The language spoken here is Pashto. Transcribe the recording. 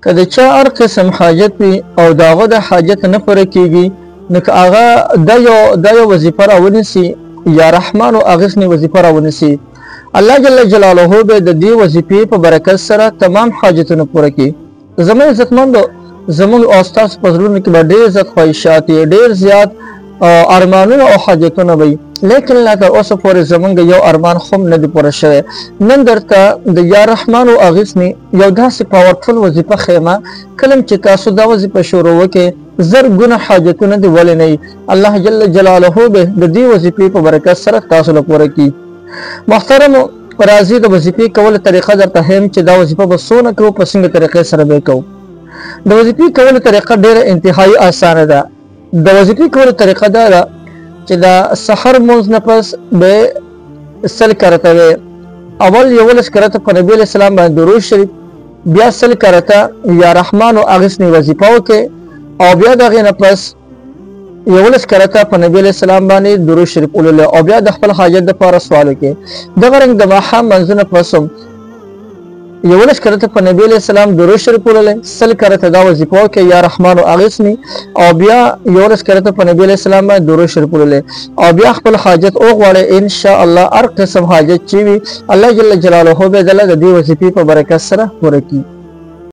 که د چا هر قسم حاجت وي او د هغه د حاجت نه پوره کیږي، نو که هغه دا یو وظیفه راونیسي، یا رحمان او اغثني وظیفه راونیسي، الله جل جلاله به د دې وظیفې په برکت سره تمام حاجتونه پوره کړي. زموږ عزتمندو، زموږ او ستاسو په زړونو کې به ډېر زیات خواهشات وي، ډېر زیات ارمانونه او حاجتونه وي، لیکن لا تر اوسه پورې زمونږ یو ارمان هم نه دی پوره شوی. نن درته د یا رحمان او اغثني یو داسې powerful وظیفه ښیم، کله چې تاسو دا وظیفه شروع وکړئ، زرګونه حاجتونه دې ولې نه، الله جل جلاله به د دې وظیفې په برکت سره تاسو له پوره کړي. محترمو، راځي د وظیفې کولو طریقه درته ښیم چې دا وظیفه به څونه کوو، په څنګه طریقې سره به کوو. د وظیفې کولو طریقه ډیره انتهایی اسانه ده. د وظیفې کولو طریقه دا ده چې د سحر مونځ نه پس به 100 کرته وي. اول 11 کرته په نبی علیہ السلام باندې درود شریف، بیا 100 کرته یا رحمان او اغثني وظیفه وکړي، او بیا دغه نه پس 11 کرته په نبی علیہ السلام باندې درود شریف ولولي او بیا د خپل حاجت لپاره سوال وکړي. دغه رنګ د ماښام منځونه پس هم 11 کرته په نبی علیہ السلام درود شریف ولولي، 100 کرته دا وظیفه وکړي یا رحمان او اغثني، او بیا 11 کرته په نبی علیہ السلام باندې درود شریف ولولي او بیا خپل حاجت وغواړي. ان شاء الله هر قسم حاجت چې وي، الله جل جلاله به دله د دې وظیفې په برکت سره پوره کړي.